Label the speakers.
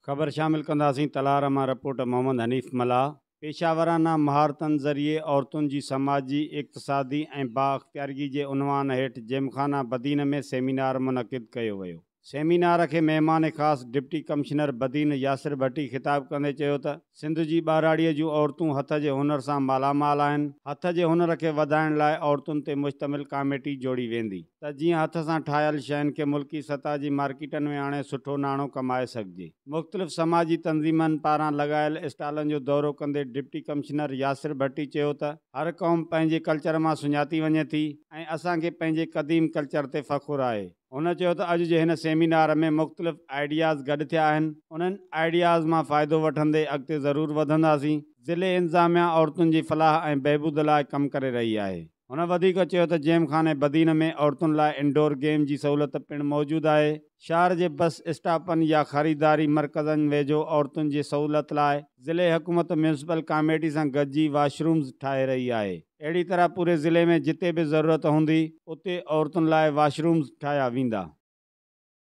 Speaker 1: خبر شامل ڪنداسين تلهار مان رپورٽ محمد حنيف ملاح. پيشاورانه مهارتن ذريعي عورتن جي سماجي، اقتصادي ۽ بااختيارگي جي عنوان هيٺ جيمخانه بدين ۾ سيمينار منعقد ڪيو ويو. سيمينار کي مهمان خاص ڊپٽي ڪمشنر بدين ياسر ڀٽي خطاب ڪندي چيو ته سنڌ جي ٻهراڙيء جون عورتون هٿ جي هنر سان مالا مال آهن، هٿ جي هنر کي وڌائڻ لاء عورتن تي مشتمل ڪاميٽي جوڙي ويندي ته جيئن هٿ سان ٺاهيل شين کي ملڪي سطح جي مارڪيٽن ۾ آڻي سٺو ناڻو ڪمائي سگهجي. مختلف سماجي تنظيمن پاران لڳايل اسٽالن جو دورو ڪندي ڊپٽي ڪمشنر ياسر ڀٽي چيو ته هر قوم پنهنجي ڪلچر مان سڃاتي وڃي ٿي ۽ اسان کي پنهنجي قديم ڪلچر تي فخر آهي. هن چيو ته اڄ جي هن سيمينار ۾ مختلف آئيڊياز گڏ ٿيا آهن، انهن آئيڊياز مان فائدو وٺندي اڳتي ضرور وڌنداسين، ضلعي انتظاميا عورتن جي فلاح ۽ بهبود لاء ڪم ڪري رهي آهي. هن وڌيڪ چيو ته جيم خاني بدين ۾ عورتن لاء انڊور گيم جي سهولت پڻ موجود آهي، شهر جي بس اسٽاپن يا خريداري مرڪزن ويجهو عورتن جي سهولت لاء ضلعي حڪومت ميونسپل ڪاميٽي سان گڏجي واش رومز ٺاهي رهي آهي، اهڙي طرح پوري ضلعي ۾ جتي به ضرورت هوندي اتي عورتن لاء واش رومز ٺاهيا ويندا.